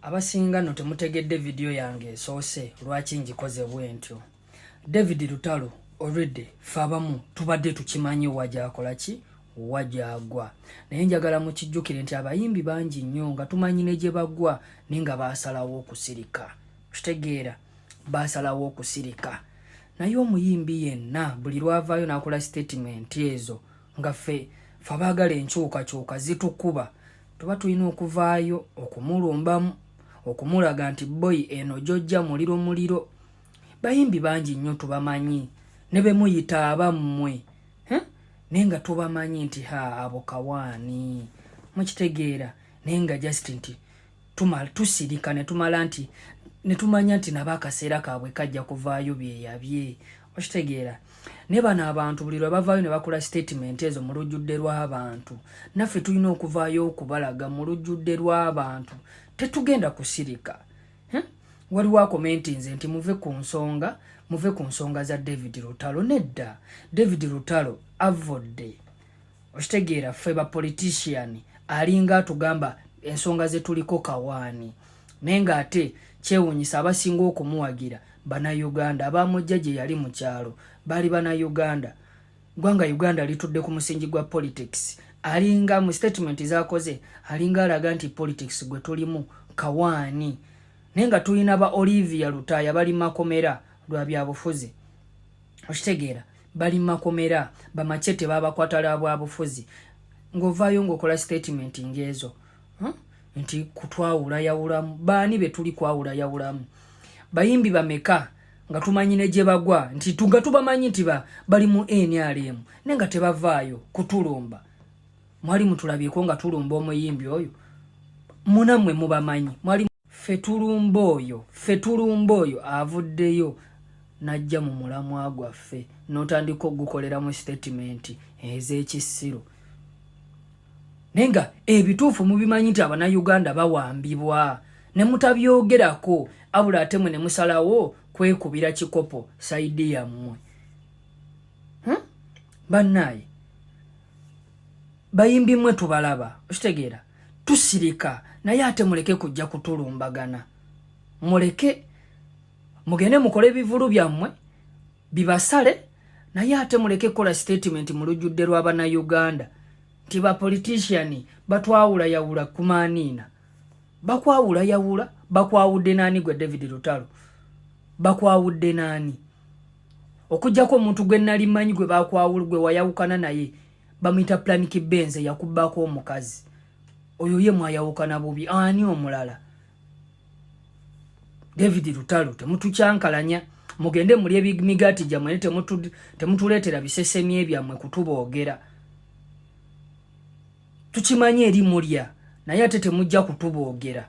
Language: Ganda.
Abasinga no temutegedde vidiyo yange esoose lwaki ngikoze bwentyo. David Lutalo already fe abamu tubadde tukimanyi wa gyakola ki, wa gyagwa, naye njagala mukijjukire nti abayimbi bangi nnyo nga tumanyi ne gye bagwa, naye nga baasalawo okusirika. Kitegeera, baasalawo okusirika. Naye omuyimbi yenna buli lwavaayo n'akola statement ezo nga ffe abaagala enkyukakyuka zitukuba, tuba tulina okuvaayo okumulumbamu, okumulaga nti boyi eno gyojja muliro muliro. Bayimbi bangi nnyo tubamanyi ne be muyita abammwe, naye nga tubamanyi nti ha, abo kawaani, mukitegeera. Naye nga just nti tusirika ne tumala nti ne tumanya nti nabo akaseera kaabwe kajja kuvaayo byeyabye, okitegeera. Naye bano abantu buli lwe bavaayo ne bakola statement ezo mu lujjudde lw'abantu, naffe tulina okuvaayo okubalaga mu lujjudde lw'abantu, tetugenda kusirika. Waliwo acommentinze nti muve ku nsonga, muve ku nsonga za David Lutalo. Nedda, David Lutalo avudde, okitegeera. Ffe ba politician alinga atugamba ensonga ze tuliko kawaani, naye ng'ate kyewuunyisa abasinga okumuwagira Bannayuganda. Abamujja gye yali mu kyalo baali Bannayuganda. Gwanga Uganda litudde ku musingi gwa politics. Alinga mu statement zakoze alinga alaga nti politics gwe tulimu kawaani, naye nga tulina ba Olivia Lutaaya bali makomera lwa byabufuzi, okitegeera. Bali makomera, bamachete babakwata lwa bwabufuzi. Ng'ovaayo ng'okola statement ng'ezo, Nti kutwawulayawulamu, baani be tuli kwawulayawulamu? Bayimbi bameka nga tumanyi ne gye bagwa, nti nga tubamanyi nti bali mu NRM, naye nga tebavaayo kutulumba? Mwali mutulabyeko nga tulumba omuyimbi oyo? Munammwe mubamanyi, mwali ffe tulumba oyo? Ffe tulumba oyo avuddeyo n'ajja mu mulamwa gwaffe, n'otandika ogukoleramu statement ez'ekisiru, naye nga ebituufu mubimanyi nti Abannayuganda bawambibwa ne mutabyogerako, abula ate mwe ne musalawo kwekubira kikopo side yammwe. Bannaaye bayimbi mmwe tubalaba, okitegeera, tusirika, naye ate muleke kujja kutulumbagana. Muleke mugende mukole ebivulu byammwe bibasale, naye ate muleke kukola statement mu lujjudde lw'Abannayuganda nti ba politician batwawulayawula. Kumaaniina bakwawulayawula? Bakwawudde naani gwe David Lutalo? Bakwawudde naani? Okugjako omuntu gwe nali mmanyi gwe bakwawula, gwe wayawukana naye, bamuyita Planiki Benze, yakubbako omukazi oyo, ye mwayawukana bubi. Ani omulala? David Lutalo, temutukyankalanya. Mugende mulye emigaati gyammwe, naye temutuleetera bisesemye byammwe kutuboogera. Tukimanyi eri mulya, naye ate temujja kutuboogera.